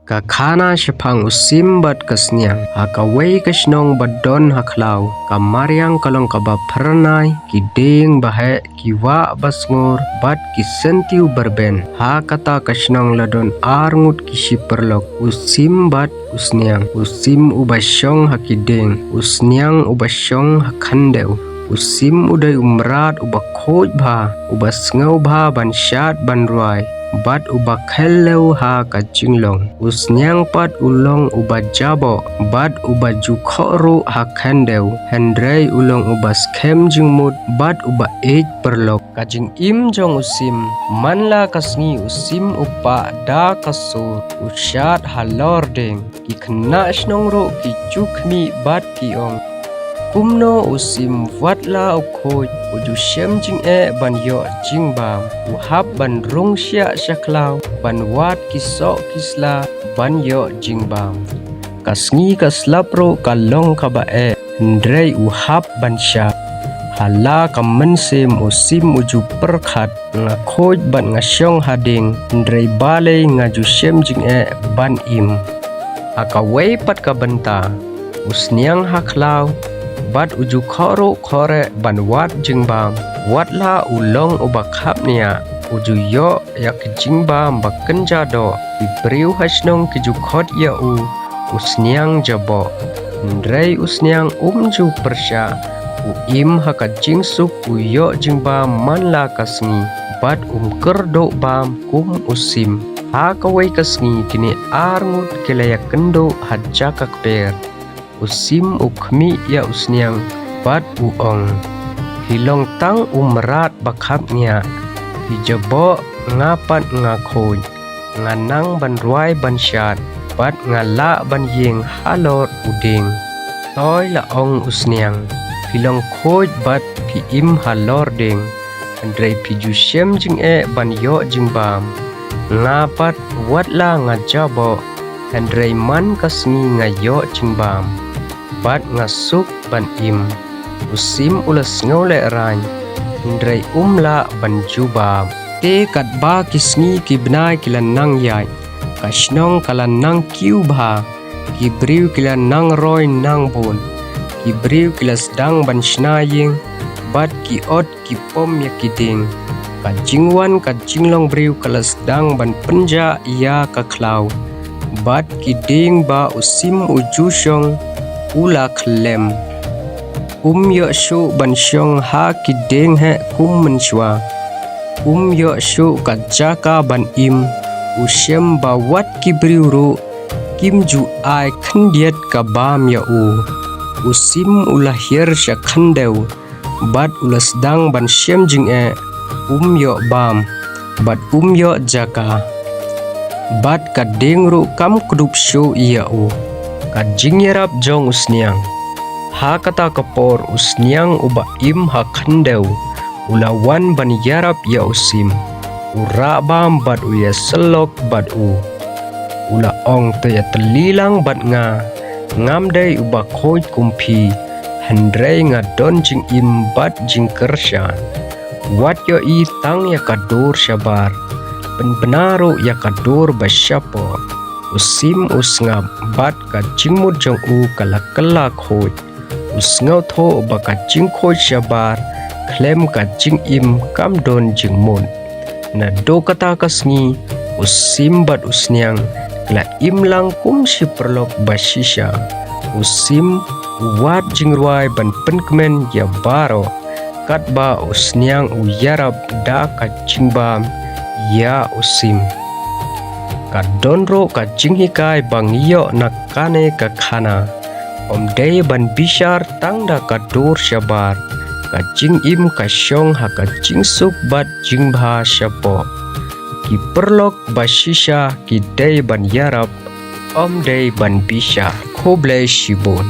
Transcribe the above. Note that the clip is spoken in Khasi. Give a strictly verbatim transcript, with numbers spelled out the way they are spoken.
Ka khana shaphang u Sim bad ka Sniang. Ha kawei ka shnong ba don ha khlaw, ka mariang ka long kaba phyrnai, ki dieng ba heh, ki wah ba sngur, bad ki syntiew ba rben. Ha kata ka shnong la don ar ngut ki shipyrlok, u Sim bad u Sniang. U Sim uba shong ha ki dieng, u Sniang uba shong ha khyndew. U Sim u dei u mrad uba khuid bha, uba sngewbha ban shad ban rwai, bad uba khellew ha ka jinglong. U Sniang pat u long uba jaboh, bad uba ju khoh ruh ha khyndew, hynrei u long uba skhem jingmut, bad uba ïeit pyrlok. Ka jingim jong u Sim. Man la ka sngi u Sim u pah da ka sur, u shad halor dieng. Ki khynnah shnong ruh ki ju khmih bad ki ong, kumno u Sim wat la u khuid, u ju shem jingeh ban ïoh jingbam. U hap ban rung shiah sha khlaw, ban wad ki soh ki sla ban ïoh jingbam. Ka sngi ka slap ruh ka long kaba eh, hynrei u hap ban shad. Ha la ka mynsiem u Sim u ju pyrkhat, nga khuid bad nga shong ha dieng, hynrei balei nga ju shem jingeh ban im. Ha kawei pat ka bynta, u Sniang ha khlaw, bad u ju khoh ruh khoh reh ban wad jingbam. Wat la u long uba khapniah, u ju ïoh ïa ka jingbam ba kynja doh. Ki briew ha shnong ki ju khot ïa u, u Sniang jaboh. Hynrei u Sniang um ju pyrshah, u im ha ka jingsuk, u ïoh jingbam man la ka sngi, bad um kyrduh bam kum u Sim. Ha kawei ka sngi kine ar ngut ki la ïakynduh ha jaka kper. U Sim u khmih ïa u Sniang, bad u ong, phi long tang u mrad ba khapniah, phi jaboh, nga pat nga khuid. Nga nang ban rwai ban shad, bad nga lah ban ïeng halor u dieng. Toi la ong u Sniang, phi long khuid bad phi im halor dieng, hynrei phi ju shem jingeh ban ïoh jingbam. Nga pat wat la nga jaboh, hynrei man ka sngi nga ïoh jingbam, bad nga suk ban im. U Sim u la sngew lehraiñ, hynrei um lah ban jubab. Te katba ki sngi ki bnai ki la nang ïaid, ka shnong ka la nang kiew bha. Ki briew ki la nang roi nang bun. Ki briew ki la sdang ban shna ïing, bad ki ot ki pom ïa ki dieng. Ka jingwan ka jinglong briew ka la sdang ban pynjah ïa ka khlaw. Bad ki dieng ba u Sim u ju shong, u la khlem. Um ïoh shuh ban shong ha ki dieng heh kum mynshuwa. Um ïoh shuh ka jaka ban im. U shem ba wat ki briew ruh kim ju ai khyndiat ka bam ïa u. U Sim u la hiar sha khyndew, bad u la sdang ban shem jingeh, um ïoh bam, bad um ïoh jaka. Bad ka dieng ruh kam kdup shuh ïa u. Ka jingïarap jong u Sniang. Ha kata ka por u Sniang uba im ha khyndew, u la wan ban ïarap ïa u Sim. U rah bam bad u ïasyllok bad u. U la ong, to ïatylli lang bad nga. Ngam dei uba khuid kum phi, hynrei nga don jingim bad jingkyrshan. Wat ïohi tang ïa ka dur shabar, pynbna ruh ïa ka dur ba shapoh. U Sim u sngap bad ka jingmut jong u ka la kylla khuid. U sngewthuh ba ka jingkhuid shabar khlem ka jingim kam don jingmut. Naduh kata ka sngi, u Sim bad u Sniang ki la im lang kum shi paralok ba shisha. U Sim u wad jingrwai ban pynkmen ïa baroh, katba u Sniang u ïarap da ka jingbam ïa u Sim. Ka don ruh ka jinghikai ba ngi ïoh na kane ka khana. Ym dei ban bishar tang da ka dur shabar, ka jingim ka shong ha ka jingsuk bad jingbha shapoh. Ki paralok ba shisha ki dei ban ïarap, ym dei ban bishar. Khublei shibun.